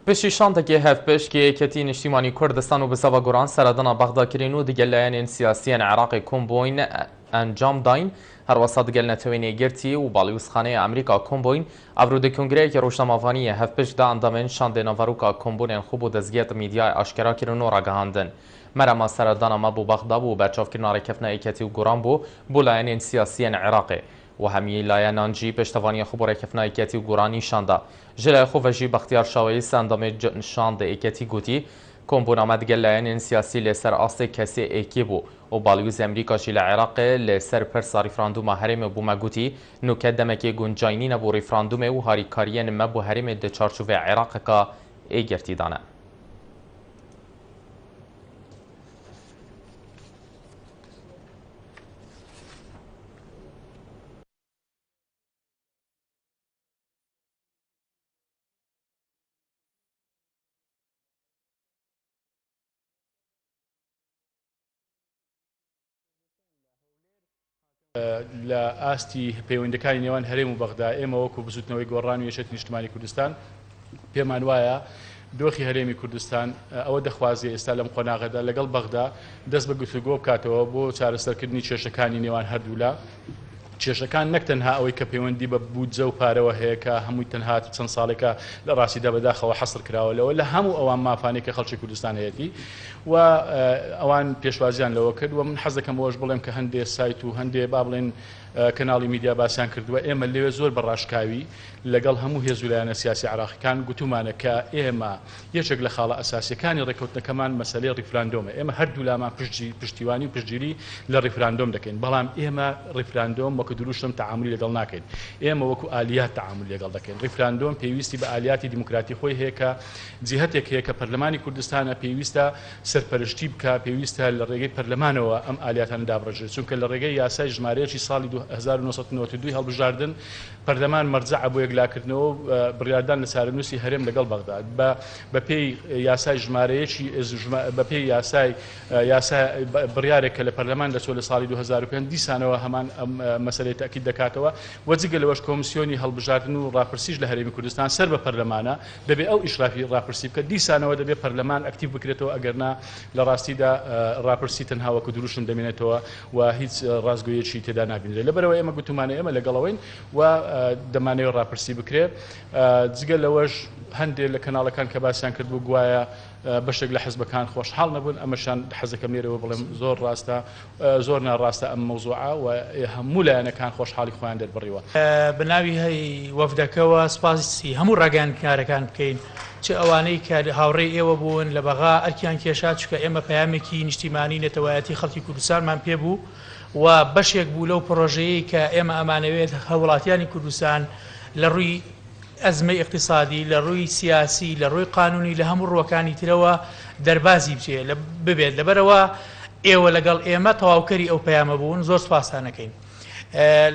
Piştî şandekê hevpişk Yekêtî Niştîmanî Kurdistan û Bizava Goran seredana Bexda kirîn û digel layenên siyasî yên Iraqê kom bûyîn encam dayîn. Herwesa digel Netewên Yekgirtî û Balyozxaneya Amerîka kom bûyîn. Evro di kongreyekê rojnamevaniyê hevpişk de endamên şandê naveroka kombûnên xwe bo dezgehê medyayê aşkera kirin û ragihandin. Merema seredana me bo Bexda bû berçavkirina rêkeftina Yekêtî û Goran bû bo layenên siyasî yên Iraqê. Û hemî layenan jî piştevaniya xwe bo rêkeftina Yekêtî û Goran nîşan da. Ji layê xwe ve jî Bextiyar Şaweyîs endamê şandê Yekêtî gotî, Kombûna me digel layenên siyasî li ser astê kesê êkê bû û balyozê Amerîka jî li Iraqê li ser pirsa rîfrandûma herêmê bû me gotî, Nûke demekê guncaynî nebû rîfrandûmê û harîkariyên me bo herêmê di çarçoveya Iraqeka êgirtî de ne. لە ئاستی پەیوەندەکانی نێوان هەرێم و بەغدا ئێمە وەکو بزوتنەوەی گۆڕان و یەکێتی نیشتمانی کوردستان پێمان وایە دۆخی هەرێمی کوردستان ئەوە دەخوازێ ئێستا لەم قۆناغەدا لەگەڵ بەغدا دەست بە گفتوگۆ بکاتەوە بۆ چارەسەرکردنی کێشەکانی نێوان هەردوولا. کێشەکان نەک تەنها ئەوەی کە پەیوەندی بە بودجە و پارەوە هەیە کە هەمووی تەنها چەند ساڵێکە لە ڕاستیدا بەداخەوە حەسر کراوە لەوە لە هەموو ئەوان مافانەی کە خەڵکی کوردستان هەیەتی و ئەوان پێشوازیان لەوە کرد و من حەز دەکەم ئەوەش بڵێم کە هەندێ سایت و هەندێ با بڵێن کەناڵی میدیا باسیان کردووە ئێمە لەوێ زۆر بە ڕاشکاوی لەگەڵ هەموو هێز و لایەنە سیاسی عێراقیەکان گوتومانە کە ئێمە یەکێک لە خاڵە ئەساسیەکانی ڕێککەوتنەکەمان مەسەلەی ڕیفراندۆمە، ئێمە هەردوولامان پشتیوانی و پشتگیری لە ڕیفراندۆم دەکەین، بەڵام ئێمە ڕیفراندۆم وەکو دروشم تەعامولی لەگەڵ ناکەین، ئێمە وەکو ئالیات تەعامولی لەگەڵ دەکەین، ڕیفراندۆم پێویستی بە ئالیاتی دیموکراتی خۆی هەیە کە جیهەتێک هەیە کە پەرلەمانی کوردستانە پێویستە سەرپەرشتی بکا، پێویستە لە ڕێگەی پەرلەمانەوە ئەم ئالیاتانە دابڕێژرێت، چونکە لە ڕێگەی یاسای ژمارەیەکی ساڵی 1992 هەڵبژاردن پەرلەمان مەرجەعە بۆ یەکلاکردنەوە و بڕیاردان لە چارەنووسی هەرێم لەگەڵ بەغدا بە بەپێی یاسای ژمارە یەکی بەپێی یاسای یاسا بڕیارێک کە لە پەرلەمان دەچووە لە ساڵی 2005 دیسانەوە هەمان ئەم مەسەلەی تەئکید دەکاتەوە و جگە لەوەش کۆمسیۆنی هەڵبژاردن و ڕاپرسیش لە هەرێمی کوردستان سەر بە پەرلەمانە دەبێ ئەو ئیشرافی ڕاپرسی بکات دیسانەوە دەبێ پەرلەمان ئەکتیڤ بکرێتەوە ئەگەرنا لە ڕاستیدا ڕاپرسی تەنها وەکو دروشم دەمێنێتەوە و هیچ ڕاستگۆیەکی تێدا نابینرێت لەبەرئەوە ئێمە گوتومانە ئێمە لەگەڵەوەین و دەمانەوێت ڕاپرسی بکرێت جگە لەوەش هەندێک لە کەناڵەکان کە باسیان کردبوو گوایە بەشێک لە حزبەکان خۆشحاڵ نەبوون ئەمەشان حەزەکەم لێرەوە بڵێم زۆر ڕاستە زۆر ناڕاستە ئەم مەوزوعە و هەموو لایەنەکان خۆشحاڵی خۆیان دەربڕیوە. بە ناوی وەفدەکەوە سوپاسی هەموو ڕاگەیاندکارەکان بکەین چ ئەوانەی کە هاوڕێی ئێوە بوون لە بەغا ئەرکیان کێشا، چونکە ئێمە پەیامێکی نیشتیمانی نەتەوایەتی خەڵکی کوردستانمان پێ بوو و بەشێک بوو لەو پڕۆژەیەی کە ئێمە ئەمانەوێت هاووڵاتیانی کوردستان لە ڕووی ئەزمەی ئیقتیسادی، لە ڕووی سیاسی، لە ڕووی قانوونی، لە هەموو ڕووەکانی ترەوە دەربازی بچێ ببێت. لەبەرئەوە ئێوە لەگەڵ ئێمە تەواوکەری ئەو پەیامە بوون، زۆر سوپاستان ئەکەین.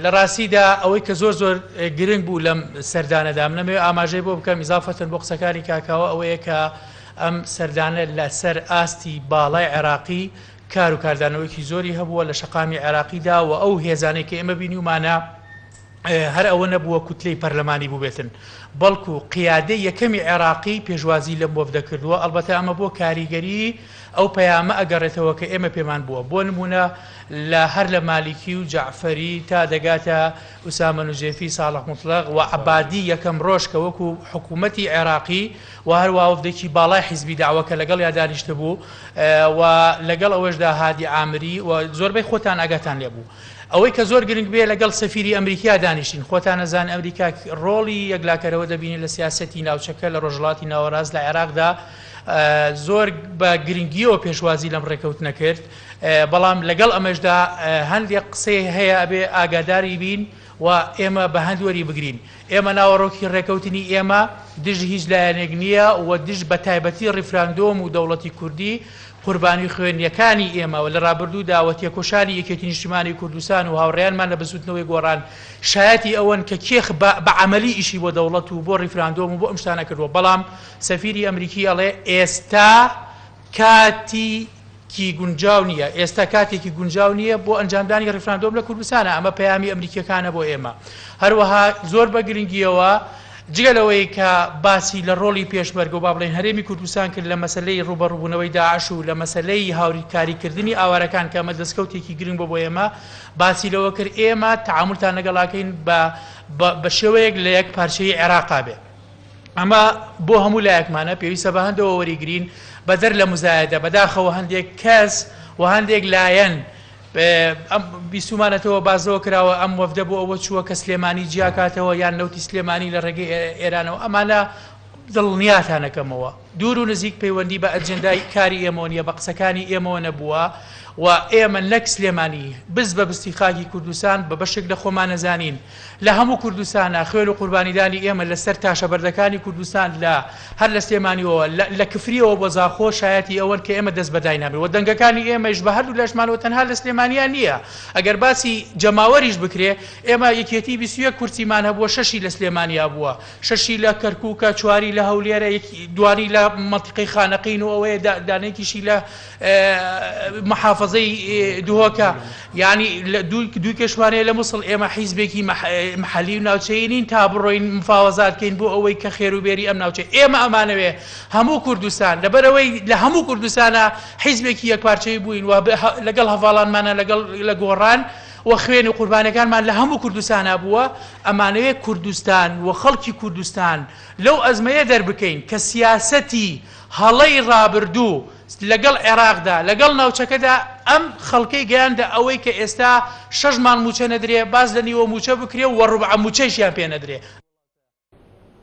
لە ڕاستیدا ئەوەی کە زۆر زۆر گرنگ بوو لەم سەردانەدا من ئەمەوێ ئاماژەی بۆ بکەم ئیزافەتەن بۆ قسەکانی کاکاوە ئەوەیە کە ئەم سەردانە لەسەر ئاستی باڵای عێراقی کار و کاردانەوەیەکی زۆری هەبووە لە شەقامی عێراقیدا و ئەو هێزانەی کە ئێمە بینیومانە هەر ئەوە نەبووە کوتلەی پەرلەمانی بووبێتن بەڵکو قیادەی یەکەمی عێراقی پێشوازی لەم وەفدە کردووە ئەڵبەتە ئەمە بۆ کاریگەری ئەو پەیامە ئەگەڕێتەوە کە ئێمە پێمان بووە، بۆ نموونە لە هەر لە مالیکی و جەعفەری تا دەگاتە ئوسامە نوجێفی، ساڵح موتڵەق و عەبادی یەکەم ڕۆژ کە وەکوو حکوومەتی عێراقی و هەروا وەفدێکی باڵای حیزبی دەعوە کە لەگەڵیا دانیشتبوو و لەگەڵ ئەوەشدا هادی عامری و زۆربەی خۆتان ئاگاتان لێ بوو. ئەوەی کە زۆر گرنگ بێ لەگەڵ سەفیری ئەمریکیا دانیشتین، خۆتان ئەزانن ئەمریکا ڕۆڵی یەکلاکەرەوە دەبینێ لە سیاسەتی ناوچەکە لە ڕۆژهەڵاتی ناوەڕاست لە عێراقدا، زۆر بە گرنگیەوە پێشوازی لەم ڕێکەوتنە کرد، بەڵام لەگەڵ ئەمەشدا هەندێک قسەی هەیە ئەبێ ئاگاداری بین و ئێمە بە هەند وەری بگرین. ئێمە ناوەڕۆکی ڕێکەوتنی ئێمە دژ هیچ لایەنێک نییە و دژ بە تایبەتی ڕیفراندۆم و دەوڵەتی کوردی قوربانی خوێنیەکانی ئێمە لە ڕابردوودا و تێکۆشانی یەکێتی نیشتیمانی کوردستان و هاوڕێیانمان لە بزوتنەوەی گۆڕان شایەتی ئەوەن کە کێ بە عەمەلی ئیشی بۆ دەوڵەت و بۆ ڕیفراندۆم و بۆ ئەم شتانە کردووە بەڵام سەفیری ئەمریکی ئەڵێ ئێستا کاتی کی گونجاو نییە، ئێستا کاتێکی گونجاو نییە بۆ ئەنجامدانی ڕیفراندۆم لە کوردستانە، ئەمە پەیامی ئەمریکییەکانە بۆ ئێمە. هەروەها زۆر بە گرنگییەوە جگە لەوەی کە باسی لە ڕۆڵی پێشمەرگە و با بڵێین هەرێمی کوردستان کرد لە مەسەلەی ڕووبەڕووبوونەوەی داعش و لە مەسەلەی هاوریکاریکردنی ئاوارەکان کە ئەمە دەستکەوتێکی گرنگ بوو بۆ ئێمە، باسی لەوە کرد ئێمە تەعامولتان لەگەڵ ئەکەین بە بە شێوەیەک لە یەک پارچەیی عێراقا بێ. ئەمە بۆ هەموو لایەکمانە پێویستە بە هەندەوە وەریگرین بەدەر لە موزایەدە، بەداخەوە هەندێک کەس و هەندێک لایەن ئەم بیستومانەتەوە باس لەوە کراوە ئەم وەفدە بۆ ئەوە چووە کە سلێمانی جیاکاتەوە یان نەوتی سلێمانی لە ڕێگەی ئێرانەوە ئەمانە دڵنیاتانەکەمەوە دوور و نزیک پەیوەندی بە ئەجێندای کاری ئێمەوە نییە بە قسەکانی ئێمەوە نەبووە و ئێمە نەک سلێمانی بست بە بستی خاکی کوردستان بە بەشێک لە خۆمان نەزانین لە هەموو کوردستانا خوێن و قوربانیدانی ئێمە لە سەر تاشە بەردەکانی کوردستان لە هەر لە سلێمانیەوە لە لە کفریەوە بۆ زاخۆ شایەتی ئەوەن کە ئێمە دەست بەدای نابین و دەنگەکانی ئێمەیش بە هەردوو لاشمانەوە تەنها لە سلێمانیا نییە ئەگەر باسی جەماوەریش بکرێ ئێمە یەکێتی 21 کورسیمان هەبووە شەشی لە سلێمانیا بووە شەشی لە کەرکوکە چواری لە هەولێرە یەکی دوانی لە مەنتیقەی خانەقین و ئەوەیە دانەیەکیشی لە محافەزەی دهۆکە یانی دوو کێشمان هەیە لە موسڵ ئێمە حیزبێکی محەلی و ناوچەیی نین تا بڕۆین مفاوەزات کەین بۆ ئەوەی کە خێروبێری ئەم ناوچەیە ئێمە ئەمانەوێ هەموو کوردستان لەبەرئەوەی لە هەموو کوردستانە حیزبێکی یەکپارچەیی بووین و لەگەڵ هەڤاڵانمانە لەگەڵ لە گۆڕان و خوێن و قوربانەکانمان لە هەموو کوردستانا بووە ئەمانەوێ کوردستان و خەڵکی کوردستان لەو ئەزمەیە دەربکەین کە سیاسەتی هەڵەی ڕابردوو لەگەڵ عێراقدا، لەگەڵ ناوچەکەدا ئەم خەڵکەی گەیاندە ئەوەی کە ئێستا شەش مانگ مووچە نەدرێ، باس لە نیوە مووچە بکرێ و ڕوبعە مووچەیشیان پێ نەدرێ.